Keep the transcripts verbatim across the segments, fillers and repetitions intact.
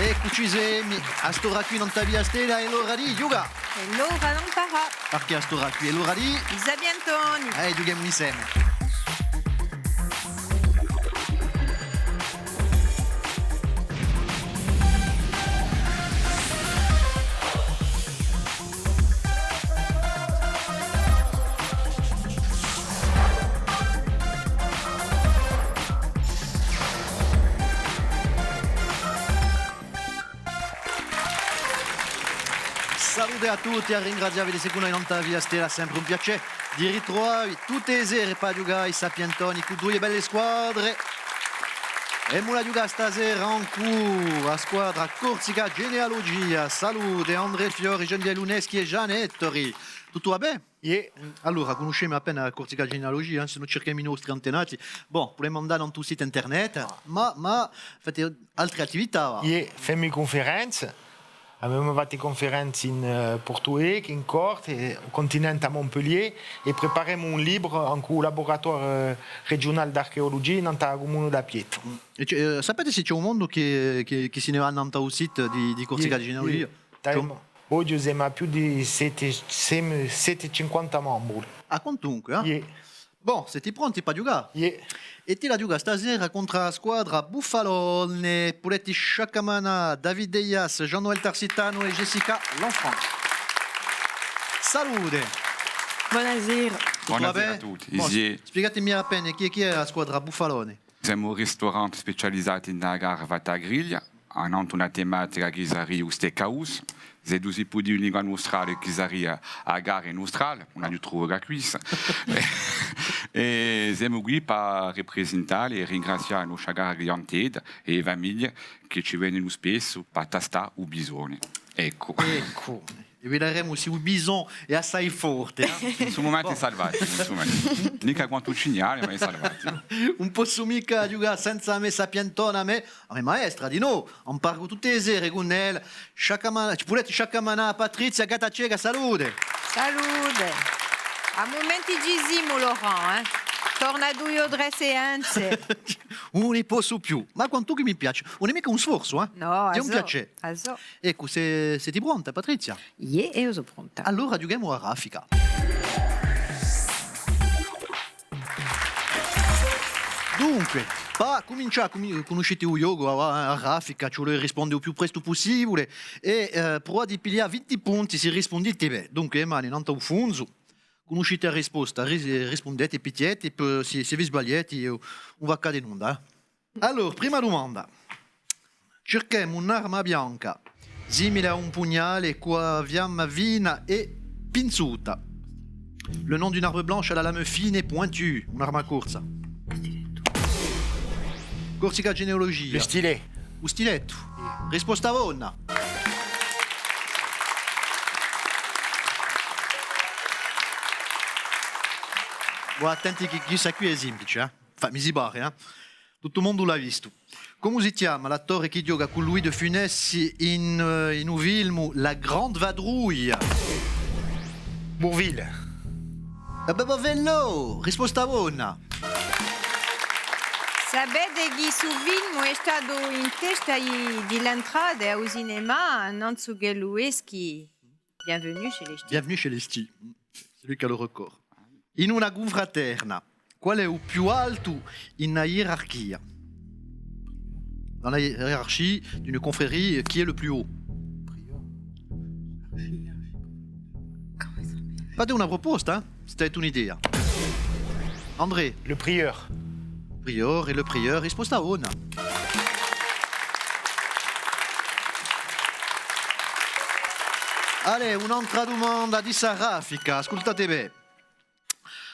Eccu ci semu, à st'ora quì nant'à Via Stella hè l'ora di ghjucà. Hè l'ora d'amparà. Perchè à st'ora quì hè l'ora di i Sapientoni. Eh, ghjuchemu inseme. Salute à tutti, à ringrazià vi d'esse cù noi nant'à Via Stella, sempre un piacè di ritruvà vi tutte e sere pà ghjucà à i Sapientoni cù duie belle squadre. È emu da ghjucà stasera incù a squadra Corsica Genealugia. Salute, André Fiori, Geneviève Luneschi è Jeanne Ettori. Tuttu và bè? Iè. Allora, cunniscemu appena a Corsica Genealugia, eh, s'è no circhemu i nostri antenati. Bon, pudemu andà nant'à u situ internet, ma, ma fate altre attività, và? Iè, femu cunferenze. Avemu fattu cunferenze in, eh, Portu Vechju, in Corti, è u cuntinente à Montpellier, è preparemu un libru incù u laboratoriu, eh, regiunale d'archeulugia nant'à a cumuna d'Appiettu. È ci hè, eh, sapete s'è ci hè un mondu chì, chì, chì si ne và nant'à u situ di, di Corsica Genealugia? Iè, iè. Ci hè un Oghje semu à più di sette, sette, sette è cinquanta membri. Ah, quantunque, eh? Iè. Bon, seti pronti pà ghjucà? Iè. È ti la ghjochi stasera contr'à a squadra Buffalone, pudeti sciaccamanà David Deyas, Jean-Noël Tarsitano è Jessica Lanfranchi. Salute! Bonasera. Tuttu và bè? Bonasera à tutti. Bon, iè. Spiegatemi appena, chì hè, chì hè a squadra Buffalone? Semu un risturante specializatu in a carne fatta à a griglia, annantu à una tematica chì saria u steakhouse, s'eddu si pò dì un'unica nustrale chì saria a carne nustrale, una nutrale quissa. È semu quì pà riprisintà è ringrazià a noscia cara clientela è e famiglie chì ci venenu spessu pà tastà u bisone. Eccu. Eccu. È vidaremu s'è u bisone hè assai forte, eh? In stu mumentu hè salvaticu, in stu mumentu. Micca quantu u cignale, ma hè salvaticu. Ùn possu micca ghjucà senza a me sapientona, a me, a me maestra, dinò. Amparu tutte e sere cun ella. Sciaccamanà, ci pudeti sciaccamanà à Patrizia Gattaceca, salute. Salute. À mumenti ci simu, Laurent, eh. Torna duie o trè seanze. Ùn ne possu più. Ma quantu chì mi piace. Ùn hè micca un sforzu, eh. Nò, hè un piacè. Eccu, sè, seti pronta, Patrizia? Iè, eiu sò pronta. Allora ghjuchemu à raffica. Dunque, pà cumincià, cunnisciti u ghjocu, à, à raffica, ci vole à risponde u più prestu pussibule è, eh, pruvà di piglià vinti punti s'è rispunditi bè. Dunque, e mani nant'à u funzu, cunnisciti a risposta, ris-, rispundeti, pichjeti, è po s'è, s'è vi sbaglieti, ùn v'accade nunda, eh. Allora, prima dumanda. Circhemu un'arma bianca, simile à un pugnale, cù a fiamma fina è pinzuta. Le nom d'une arme blanche à la lame fine et pointue, un'arma corsa. Corsica Genealugia. Le stylet. U stilettu. Risposta bona. Voi attenti chì, chì sta quì hè simplice, eh? Enfin, mi si pare, eh? Tuttu u mondu l'hà vistu. Cumu si chjama l'attore chì ghjoca cù Louis de Funès in, eh, in u filmu La Grande Vadrouille? Bourvil. Eh bè, bè, bravò! Risposta bona! Sapete chì stu filmu hè statu in testa di, di l'entrate à u cinemà, nanzu chè Louis chì Bienvenue chez les Ch'tis. Bienvenue chez les Ch'tis. C'est lui qui a le record. In una cunfraterna, qual hè u più altu in a ierarchia? Dans la hiérarchie d'une confrérie, qui est le plus haut? Fate una pruposta, eh? S'è avete un'idea. André. Le prieur. Priore, le prieur, risposta bona. Allez, un'antra dumanda di sta raffica, ascultate bè.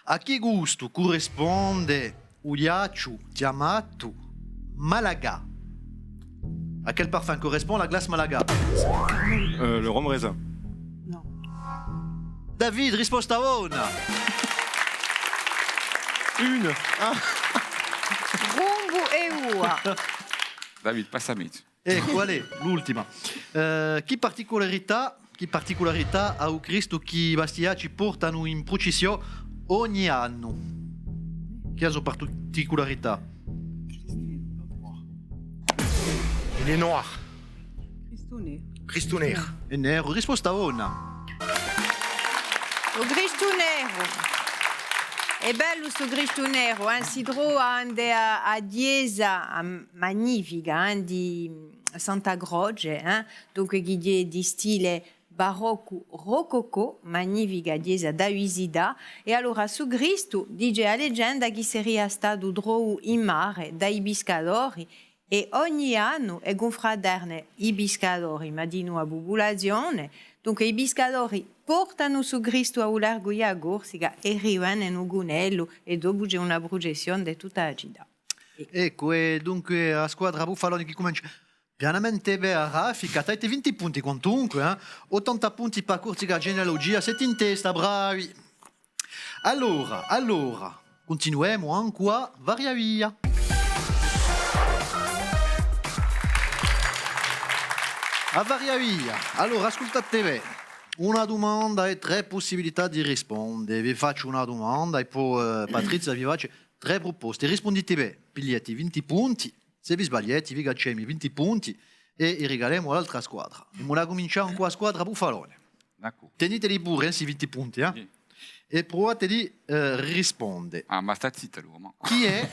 À chì gustu currisponde u ghjacciu chjamatu Malaga? À quel parfum correspond la glace Malaga? Euh, le rhum raisin. David, risposta bona! Une. Ah. Rumbu è ua. David, passa à mè. È qual hè l'ultima? Eh, chì particularità, chì particularità hà u Cristu chì i Bastiacci portanu in prucissiò ogni annu? Chì hà a so particularità? Il est noir. Cristu neru. Hè neru, risposta bona. U Cristu neru. Hè bellu stu Cristu neru, eh? Si trova ind'a, a chjesa, a magnifica, eh, di Santa Croce, eh? Dunque, chì hè di stile baroccu rococò, magnifica chjesa da visità. È allora stu Cristu, dice a legenda, chì seria statu trovu in mare da i piscadori, è ogni annu e cunfraterne, i piscadori, ma dinù a pupulazione, dunque i piscadori portanu stu Cristu à u largu di a Corsica è rivenenu cun ellu, è dopu ci hè una prucessione di tutta a cità. Eccu, è dunque a squadra Buffaloni chì cumencia pianamente bè a raffica, avete vinti punti quantunque, eh? Ottanta punti pà Corsica Genealugia, site in testa, bravi! Allora, allora, cuntinuemu ancu à Varia Via. À Varia Via. Allora, ascultate bè. Una dumanda è trè pussibilità di risponde. Vi facciu una dumanda è po, eh, Patrizia vi face trè pruposte. Rispundite bè, pigliate vinti punti. S'è vi sbagliate, vi cacciemu i vinti punti è i rigalemu à l'altra squadra. È emu da cumincià cù a squadra Buffalone. D'accordu. Teniteli puru, eh, sti vinti punti, eh. Sì. È pruvate di, eh, risponde. Ah, ma sta zitta allora, ma. Chì hè?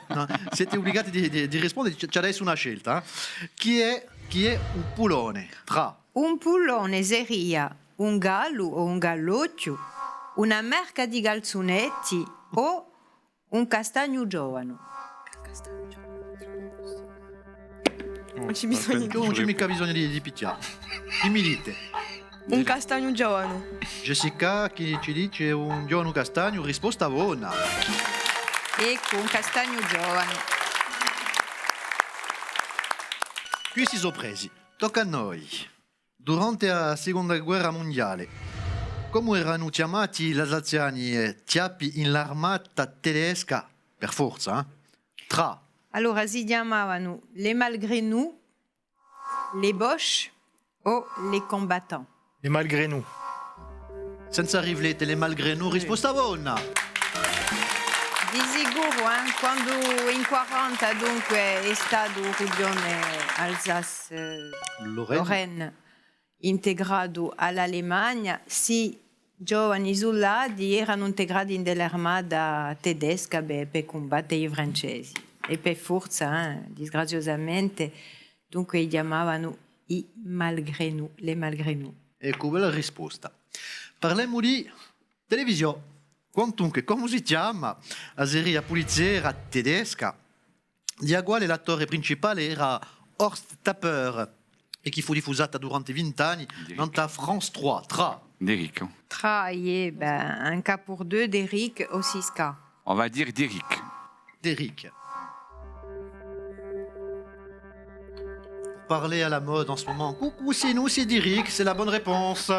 Nò, site ubligati di, di, di risponde, ci, ci hè da esse una scelta, eh. Chì hè, chì hè un pulone? Trà. Un pulone seria un gallu o un gallocchju, una marca di calzunetti o un castagnu giovanu. Ùn ci hè micca bisognu di, di pichjà. Chì mi dite? Un castagnu giovanu. Jessica, chì ci dice un giovanu castagnu, risposta bona. Eccu, un castagnu giovanu. Quì si sò presi. Tocca à noi. Durante a seconda guerra mundiale, comu eranu chjamati l'Alsaziani, eh, chjappi in l'armata tedesca, per forza, eh? Trà. Allora, si chjamavanu les malgré-nous, les Boches o les combattants. Les malgré-nous. Senza riflette, les malgré-nous, risposta bona. Di sicuru, eh, quandu in quaranta, dunque, hè statu u rughjone Alsace, eh, Lorraine. Lorraine, integratu à l'Alemagna, sti giovani suldati eranu integrati in l'armata tedesca per, per cumbatte i Francesi. È per forza, eh, disgraziosamente, dunque, i chjamavanu i malgré-nous, les malgré-nous. Eccu, bella risposta. Parlemu di televisiò. Quantunque, comu si chjama a seria puliziera tedesca, di a quale l'attore principale era Horst Tappert, è chì fù diffusata durante vint'anni nant'à France trois, trà. Derrick. Trà, iè, ben, un cas pour deux, Derrick o Siska. On va dire Derrick. Derrick. Parler à la mode en ce moment. Coucou, c'est nous, c'est Derrick, c'est la bonne réponse.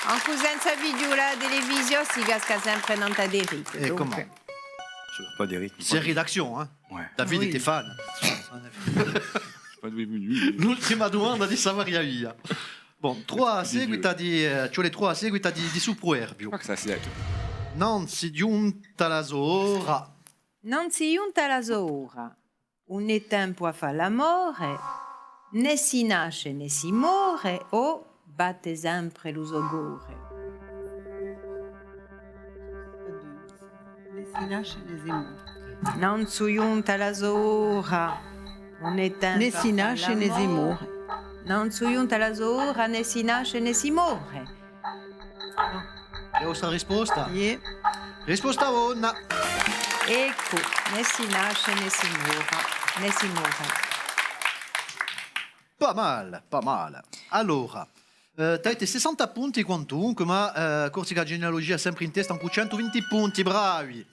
Ancu senza fighjulà a televisiò, si casca sempre nant'à Derrick, dunque. Comment ? C'est pas Derrick. Série d'action, hein ? Ouais. David était fan. Je suis pas devenu. L'ultima dumanda di sta Varia Via. Bon, trova a seguita di, eh, ci vole à trova a seguita di, di stu pruverbiu. Ma chì sta si dà? Nanzu ghjunta la so ora. Nanzu ghjunta la so ora. Ùn hè tempu à fà l'amore, nè si nasce nè si more, o batte sempre lu so core. Nè si nasce nè si more. Nanzu ghjunta la so ora, ùn hè tempu à fà l'amore. Nè si nasce nè si more. Nanzu ghjunta la so ora, nè si nasce nè si more. Hè a vostra risposta? Iè. Risposta bona. Eccu, nè si nasce, nè si more, nè si more. Pas mal, pas mal. Allora, eh, t'avete sessanta punti quantunque, ma, eh, Corsica Genealugia sempre in testa cù centu vinti punti, bravi.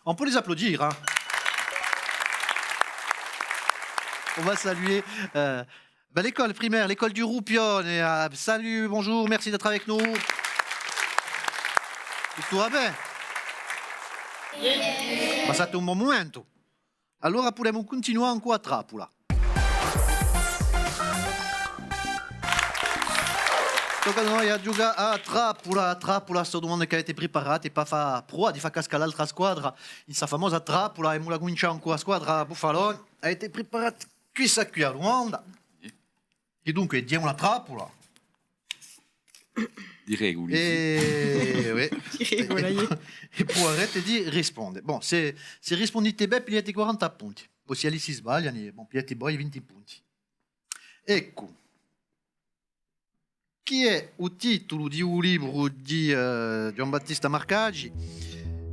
On peut les applaudir, hein. On va saluer, euh, ben, l'école primaire, l'école du Roupione. Euh, salut, bonjour, merci d'être avec nous. Tuttu và bè? Passate un bon mumentu. Allora pudemu cuntinuà cù a trappula. Tocca à noi à ghjucà à a trappula, a trappula, sò dumande chì avete preparate pà fà prova di fà cascà l'altra squadra in sta famosa trappula, è emu da cumincià cù a squadra Buffaloni. Avete preparatu quissa quì a dumanda? È dunque, hè una trappula. Di reguli, sì. È, uè. Di reguli, iè. È pudete risponde. Bon, sè, sè rispundite bè, pigliate quaranta punti. Po sè elli si sbaglianu, bon, pigliate voi vinti punti. Eccu. Chì hè u titulu di u libru di, eh, Ghjambattista Marcaggi,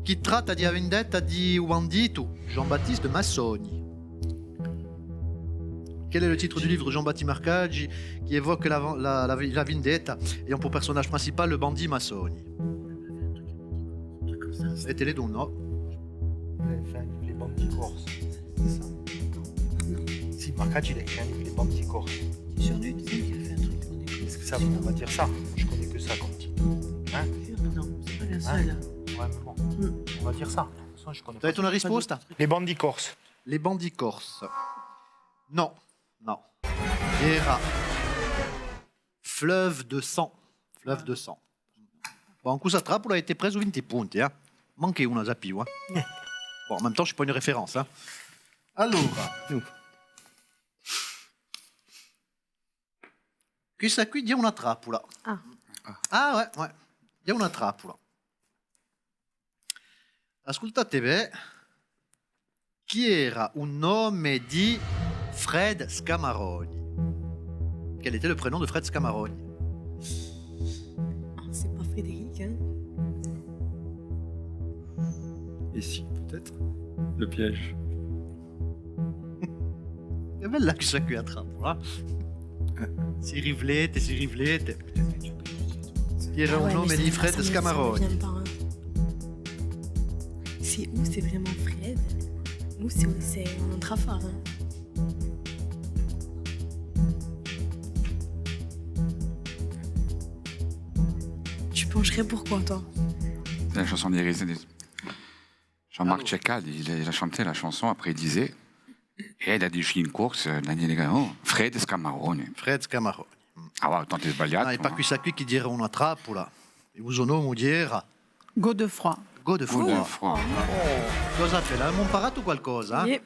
chì tratta di a vindetta di u banditu Jean-Baptiste Massoni? Quel est le titre du livre de Jean-Baptiste Marcaggi qui évoque la, la, la, la vendetta ayant pour personnage principal le bandit Massoni? C'était les deux, non? Enfin, les bandits corses, c'est ça. Si, Marcaggi, il a écrit un livre, les bandits corses. T'es sûr, lui, tu sais qu'il a fait un truc, on est... Est-ce que ça, on va dire ça? Je connais que ça comme titre. Hein? Sûr, non, c'est pas la seule. Hein? Ouais, mais bon, on va dire ça. De toute façon, je connais pas. T'as une réponse, toi? Les bandits corses. Les bandits corses. Non, non. Era Fleuve de sang. Fleuve de sang. Bon, cù sta trappula avete presu vinti punti, eh? Mancu una, sapiu, eh? Bon, en même temps, je suis pas une référence, hein. Allora. Questa quì hè una trappula. Ah. Ah, ouais, ouais. Hè una trappula. Ascultate bè, chì era u nome di Fred Scamaroni? Quel était le prénom de Fred Scamaroni? Ah, c'est pas Frédéric, hein? Et si, peut-être? Le piège. Hè bella questa quì a trappula, eh? Si riflette, si riflette. Era u nome di Fred Scamaroni. C'est ou c'est vraiment Fred, ou c'est, c'est un autre affaire, hein. Tu pencherais pour quoi, toi? La chanson des Jean-Marc Cecca, il, il a chanté la chanson, après il disait, è l'hà detta in corsu, Daniele Gaon, Fred Scamaroni. Fred Scamaroni. Ah, voilà, tantu hè sbagliatu. Ah, hè per quessa quì chì era una trappula. È u so nome era? Godefroid. Godefroid. Godefroid. Oh, cosa bella, avemu amparatu qualcosa, eh? Iè.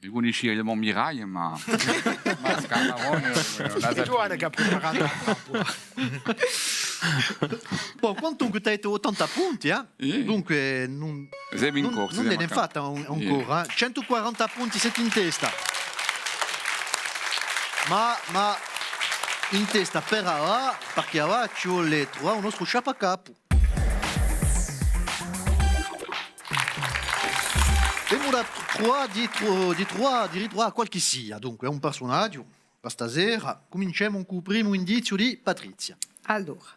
Ricuniscia il Montmirail, ma, ma Scamaroni, eh, ùn la sapiu. Bon, quantunque t'avete ottanta punti, eh? Iè. Dunque, ùn, ùn, ùn ne fate ancora, eh? Centu quaranta punti site in testa. Ma, ma in testa per avà, perchè avà ci vole truvà u nostru sciappacapu. Avemu da truvà, di tru-, di truvà, di ritruvà qualchissia. Dunque, hè un persunagiu, per sta sera. Cuminciemu cù u primu indiziu di Patrizia. Allora,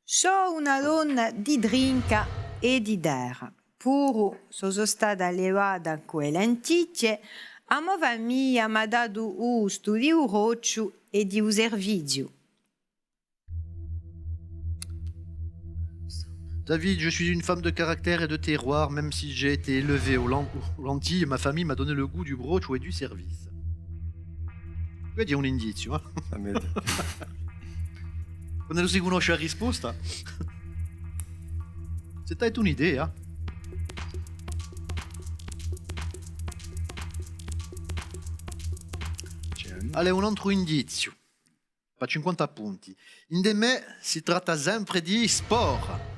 sò una donna di trinca è di terra, puru s'o sò stata allevata cù e lenticchie, a mo famiglia m'hà datu u gustu di u brocciu è di u serviziu. David, je suis une femme de caractère et de terroir, même si j'ai été élevée aux len-, aux lentilles, ma famille m'a donné le goût du brocciu et du service. Vedi, hè un indiziu, eh? Quandu ùn si cunnosce a risposta, sè t'avete un'idea. Allez, un altru indiziu. Pà cinquanta punti. Ind'è mè si tratta sempre di sport.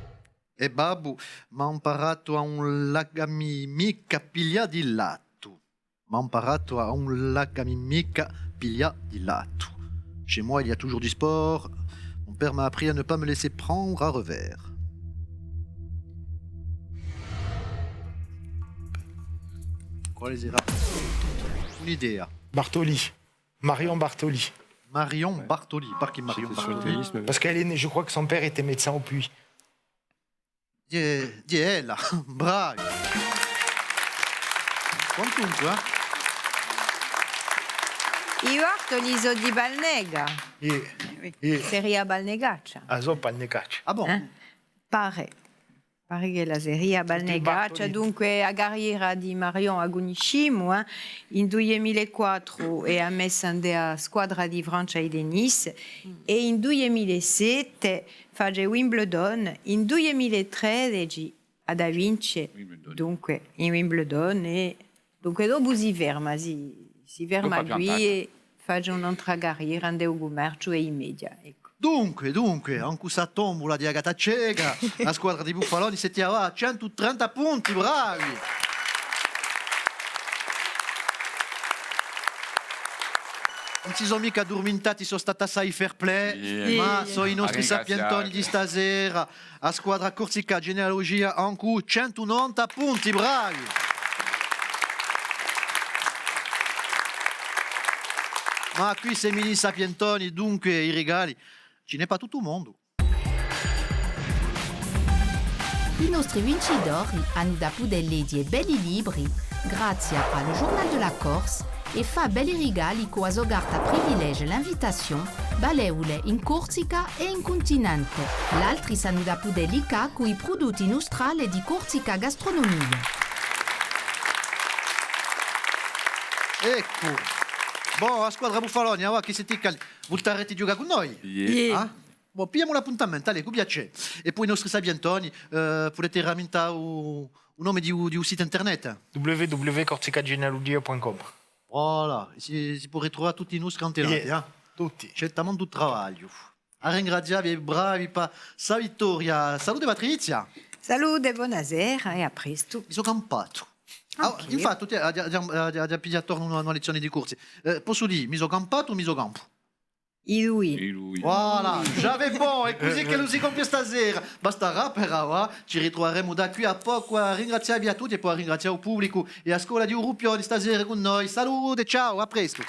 È babbu m'hà amparatu à ùn lascià mi micca piglià di lattu. M'hà amparatu à ùn lascià mi micca piglià di lattu. Chez moi, il y a toujours du sport. Mon père m'a appris à ne pas me laisser prendre à revers. Quale sarà? Un'idea. Bartoli. Marion Bartoli. Marion Bartoli, perchè Marion Bartoli? Parce qu'elle est née, je crois que son père était médecin au Puy. Hè, hè ella, bravi. Quantunque, eh? I Bartoli sò di Palnega. Iè. Seria Palnegaccia. Ah, sò Palnegaccia. Ah bon? Eh? Pare. Pare ch'ella seria Palnegaccia, dunque a carriera di Marion a cunniscimu, eh. In dui mila è quattru hè ammessa ind'a squadra di Francia di tennis è in dui mila è sette face Wimbledon, in dui mila è tredeci hà da vince, dunque, in Wimbledon è, dunque, dopu si ferma, si, si ferma quì è facciu un'antra carriera ind'u cummerciu è i media, eccu. Dunque, dunque, ancu sta tombula di a Gatta Ceca, a squadra di Buffaloni si tira à centu trenta punti, bravi! Ùn si sò micca addurmintati, sò stati assai fair play, ma sò i nostri sapientoni di stasera. A squadra Corsica Genealugia ancu centu novanta punti, bravi! Ma quì semu in i sapientoni, dunque i rigali ci n'hè pà tuttu u mondu. I nostri vincitori anu da pudè leghje belli libri, grazia à Le Journal de la Corse, è fà belli rigali cù a so carta privilège l'invitation, valevule in Corsica è in cuntinente. L'altri s'anu da pudè liccà cù i prudutti nustrali di Corsica Gastronomia. Eccu. Bon, a squadra Buffaloni, avà chì site caldi, vultarete ghjucà cù noi? Iè. Ah? Bon, pigliemu l'appuntamentu, allez, cù piacè. È po i nostri sapientoni, eh, pudete ramintà u, u nome di u, di u situ internet? W W W corsicagenealugia punto com. Voilà, si, si pò ritruvà tutti i nostri antenati, eh? Tutti. Ci hè tantu travagliu. À ringrazià vi è bravi pà sta vittoria. Salute Patrizia. Salute, bonasera è à prestu. Mi sò campatu. Ah, infatti, ti, ti, ti, ti, ti pigliatu una, una lezzione di corsu. Eh, possu dì, mi sò campatu o mi sò campu? I dui. I dui. Voilà, j'avais bon, è cusì ch'ellu si compie stasera. Basterà per avà, ci ritruveremu da quì à pocu à ringrazià vi à tutti è po à ringrazià u publicu è a scola di u Ruppioni stasera cù noi. Salute, ciao, à prestu.